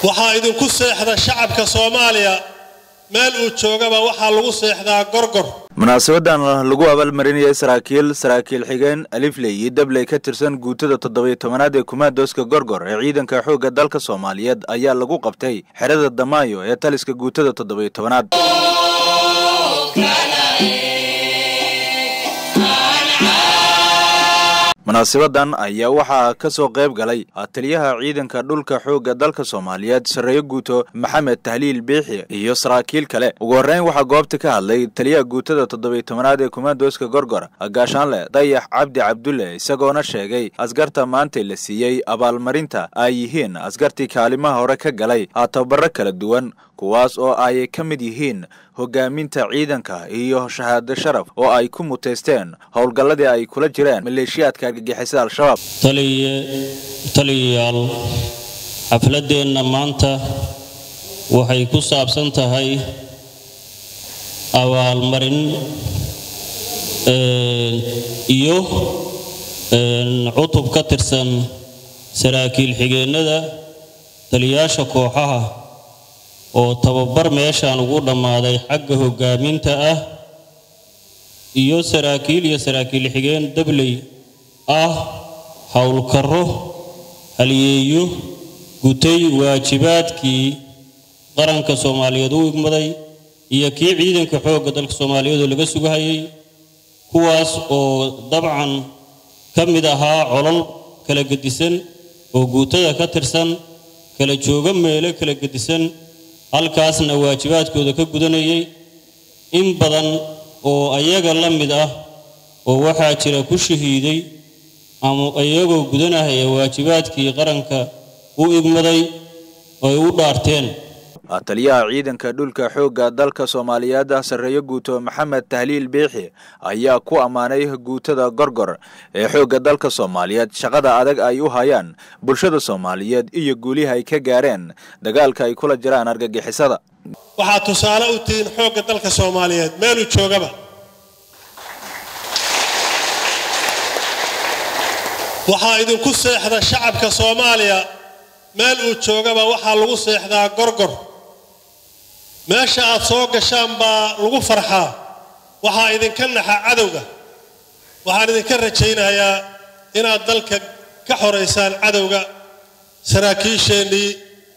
Waxaa idinku seexda shacabka Soomaaliya meel uu joogaba, waxaa lagu seexdaa Gorgor. Munaasabadan lagu abaalmarinayay saraakiil xigeen, alifley iyo dabley ka tirsan guutada 17aad ee kumaandooska Gorgor ee ciidanka xoogga dalka Soomaaliyeed ayaa lagu qabtay xerada Damaayo ee taliska guutada 17aad. Munaasibadan ayaa waxaa ka soo qayb galay taliyaha ciidanka dhulka xoogga dalka Soomaaliyeed, sarreeyo guuto Maxamed Tahliil Biixi, iyo saraakiil kale. Ugu horreyn waxaa goobta ka hadlay taliyaha guutada 17aad ee kumaandooska Gorgor, gaashaanle Dayax Cabdi Cabdulle, isagoona sheegay askarta maanta la siiyey abaalmarinta ay yihiin askartii kaalimaha hore ka galay tababaro kala duwan, kuwaas oo ay ka mid yihiin hogaaminta ciidanka iyo shahaado sharaf oo ay ku muteysteen howlgalladii ay kula jireen maleeshiyaadka argagixisada Al-Shabaab. Taliye, taliyayaal, xafladdeenna maanta waxay ku saabsan tahay abaalmarin iyo cutub ka tirsan saraakiil xigeennada, taliyaasha kooxaha oo tababar meeshaan ugu dhammaaday xagga hoggaaminta ah, iyo saraakiil iyo saraakiil xigeen dabley ah, howlkarro haliyeeyo gutay waajibaadkii qaranka Soomaaliyeed u igmaday iyo kii ciidanka xoogga dalka Soomaaliyeed oo laga sugahayay, kuwaas oo dabcan ka mid ahaa colol kala gedisan oo guutada ka tirsan, kala jooga meelo kala gedisan, halkaasna waajibaadkooda ka gudanayay. In badan oo ayaga la mid ah oo waxaa jira ku shahiiday ama iyagoo gudanahaya waajibaadkii qaranka u igmaday ay u dhaarteen. Taliyaha ciidanka dhulka xoogga dalka Soomaaliyeed, sarreeyo guuto Maxamed Tahliil Biixi, ayaa ku ammaanay guutada Gorgor ee xoogga dalka Soomaaliyeed shaqada adag ay u hayaan bulshada Soomaaliyeed iyo guulihi ay ka gaareen dagaalka ay kula jiraan argagixisada. Waxaa tusaale u tihiin xoogga dalka Soomaaliyeed meeluu joogaba. Waxaa idinku seexda shacabka Soomaaliya meel uu joogaba, waxaa lagu seexdaa Gorgor. Meesha aad soo gashaan baa lagu farxaa, waxaa idinka naxa cadowga. Waxaan idinka rajaynayaa inaad dalka ka xoraysaan cadowga. Saraakiisheennii,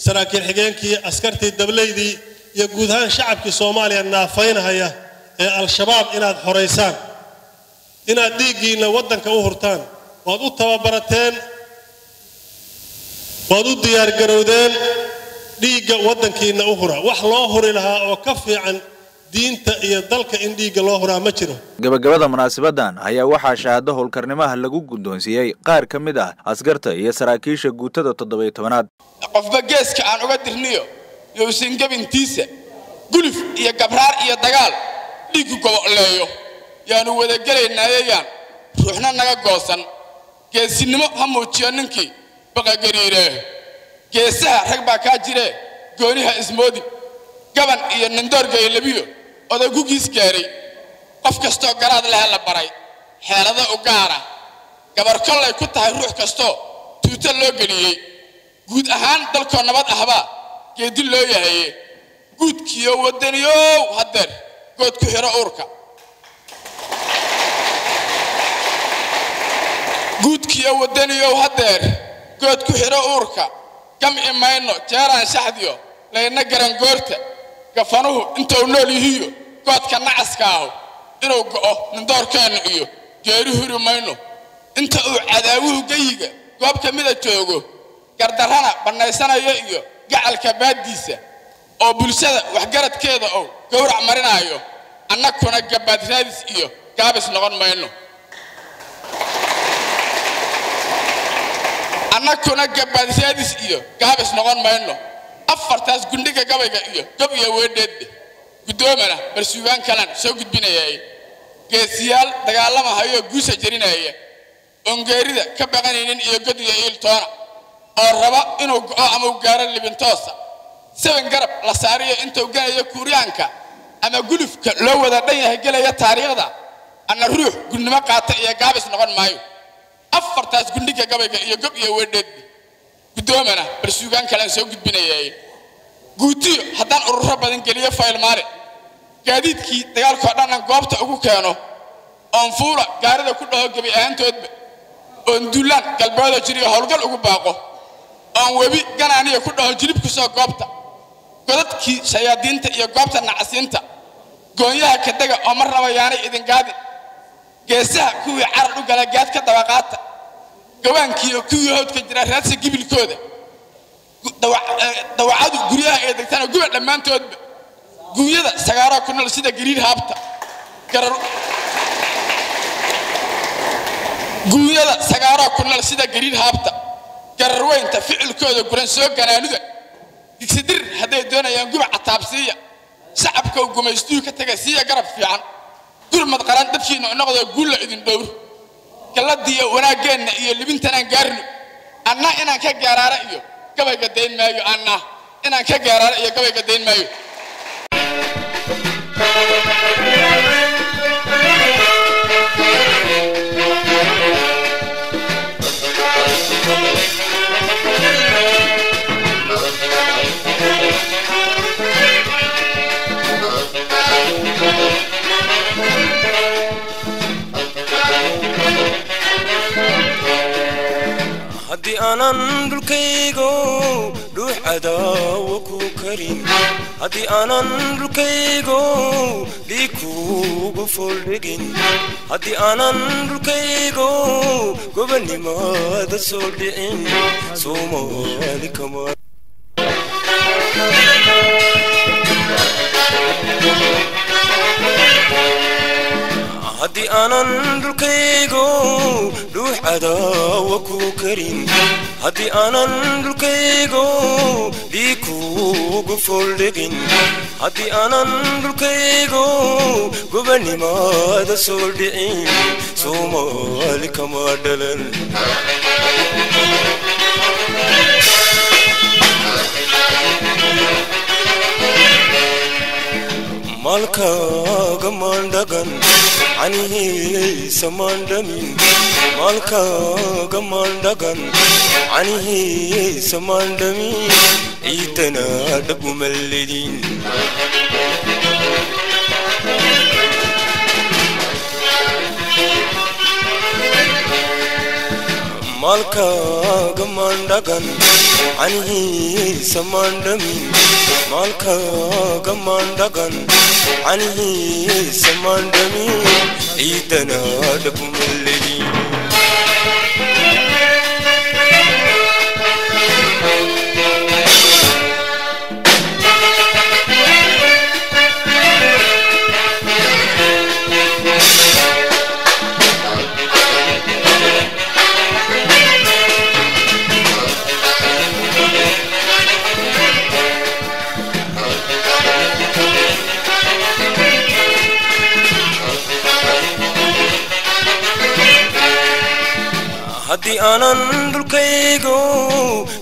saraakiil xigeenkii, askartii, dableydii iyo guud ahaan shacabkii Soomaaliya naafaynahaya ee Al-Shabaab inaad xoraysaan, inaad dhiiggiinna waddanka u hurtaan. Waad u tababarateen, waad u diyaargarowdeen, dhiigga waddankiinna u hura. Wax loo huri lahaa oo ka fiican diinta iyo dalka in dhiigga loo huraa ma jiro. Gabagabada munaasabadan ayaa waxaa shahaado howlkarnimaha lagu guddoonsiiyey qaar ka mid ah askarta iyo saraakiisha guutada 17aad. Qofba geeska aan uga dirniyo yousan gebintiisa guluf iyo gabraar iyo dagaal dhiiggu goboleeyo yaanu wadagelaynaaye, ruuxna naga goosan. Geesinimo ha muujiyo ninkii baqagariiree. Geesaha rag baa kaa jiree, gooniha ismoodi. Gaban iyo nindoorgay labiyo odagugiis gaaray, qof kastoo garaad lehe la baray xeelado u gaara. Gabar kollay ku tahay ruux kastoo tuuto loo geliyey. Guud ahaan dalkoo nabad ahbaa geedi loo yahaye. Guudkiyo waddaniyow, haddeer good ku xidho uurka. Guudkiyo waddaniyow, haddeer good ku xidho uurka. Gamci mayno jeeraan shaxdiyo layna garan goorta gafanuhu intuu nool yihiyo goodka nacaska ahu inuu go'o nindoorkeennu iyo geeri huri mayno. Inta uu cadaawuhu geyiga goob ka mida joogo, gardarrana bannaysanayo iyo gacalka baaddiisa oo bulshada waxgaradkeeda ou gowrac marinaayo, annagkuna gabbaad raadis iyo gaabis noqon mayno. Annagkuna gabbaad raadis iyo gaabis noqon mayno. Afartaas gundhiga gabayga iyo gob iyo weedheedde guddoomana bal suugaan kalan soo gudbinayaay. Geesiyaal dagaalamahayo guusha jerinaya oon geerida ka baqanaynin iyo god iyo iiltoona oo raba inuu go'o ama u gaaro libintoosa, seven garab la saariyo intuu ganayo kuuryaanka ama gulufka loo wada dhan yahay gelaya taariikhda, anna ruux gudnimo qaata iyo gaabis noqon maayo. Afartaas gundhiga gabayga iyo gob iyo weedheedbe. Guddoomana bal suugaan kalean soo gudbinayay. Guutiyo haddaan ururo badan geliyo faylmaare, gaadiidkii dagaalkoo dhan aan goobta ugu keeno, oon fuula gaarida ku dhaho gebi ahaantoodba, oon duulaan galbeedoo jiriyo howlgal ugu baaqo, oon webi ganaaniya ku dhaho jilib ku soo goobta, godadkii shayaadiinta iyo goobta nacasiinta, goonyaha kadega oo mar raba yaanay idin gaadin, geesaha kuwii carar u gala gaad ka dabaqaata, gawaankiiyo kuwii howdka jira raadsa gibilkooda, dawacadu guryaha ay degtana guba dhammaantoodba, guunyada sagaaroo ku nool sida gariir haabta, guunyada sagaaroo ku nool sida gariir haabta, gararweynta ficilkooda guran soo ganaanuda, digsidir hadday doonayaan guba cataabsiiya, shacabka gumaystuu ka taga siiya garab fiican, gurmad qaran dadkiina noqdo guulla idin dhowr, galladiiyo wanaaggeenna iyo libintanaan gaarno, anna inaan ka gaaraara iyo gabayga dayn maayo, anna inaan ka gaaraara iyo gabayga dayn maayo. Haddii aanan dhulkaygo dhuux cadaawo ku karin, haddii aanan dhulkaygo dhiig kuugu fooldhigin, haddii aanan dhulkaygo gobonnimada soo dhicin, Soomaali kama. Haddii aanan dhulkaygo dhuux cadaawo ku karin, haddii aanan dhulkaygo dhiig kuugu fooldhigin, haddii aanan dhulkaygo gobonnimada soo dhicin, Soomaali kama dhalan. Maalkaaga maandhagan canihiisa maandhamin, maalkaaga maandhagan canihiisa maandhamin, ciidana dhab umalledin. Maalkaaga maandhagan canihiisa maandhamin, maalkaaga maandhagan canihiisa maandhamin, ciidana dhab umalledin. Haddii aanan dhulkaygo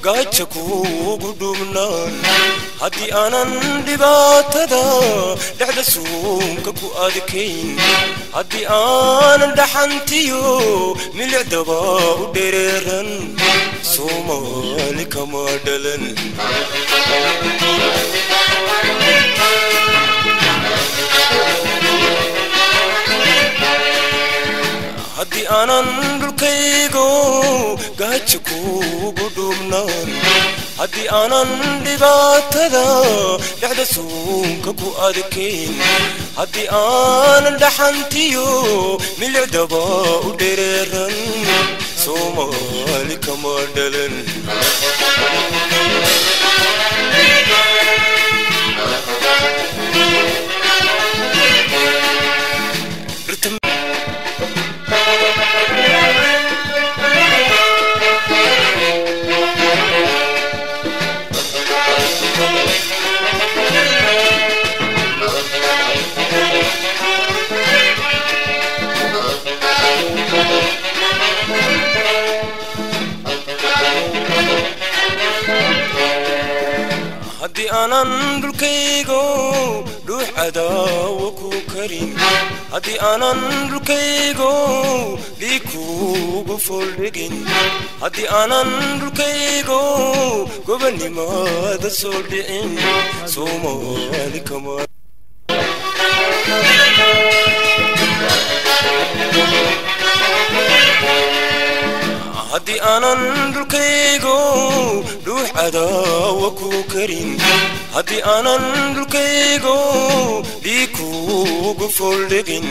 gaaja kuugu dhubnaan, haddii aanan dhibaatada dhexda suunka ku adkayn, haddii aanan dhaxantiyo milicdaba u dhereeran, Soomaali kama dhalan. Haddii aanan dhulkaygo gaaja kuugu dhubnaan, haddii aanan dhibaatada dhexda suunka ku adkayn, haddii aanan dhaxantiyo milicdaba u dhereeran, Soomaali kama dhalan. Haddii aanan dhulkaygo Dhuux cadaawo ku karin, haddii aanan dhulkaygo dhiig kuugu fooldhigin, haddii aanan dhulkaygo gobonnimada soo dhicin, Soomaali kama. Haddii aanan dhulkaygo dhuux cadaawo ku karin, haddii aanan dhulkaygo dhiig kuugu fooldhigin.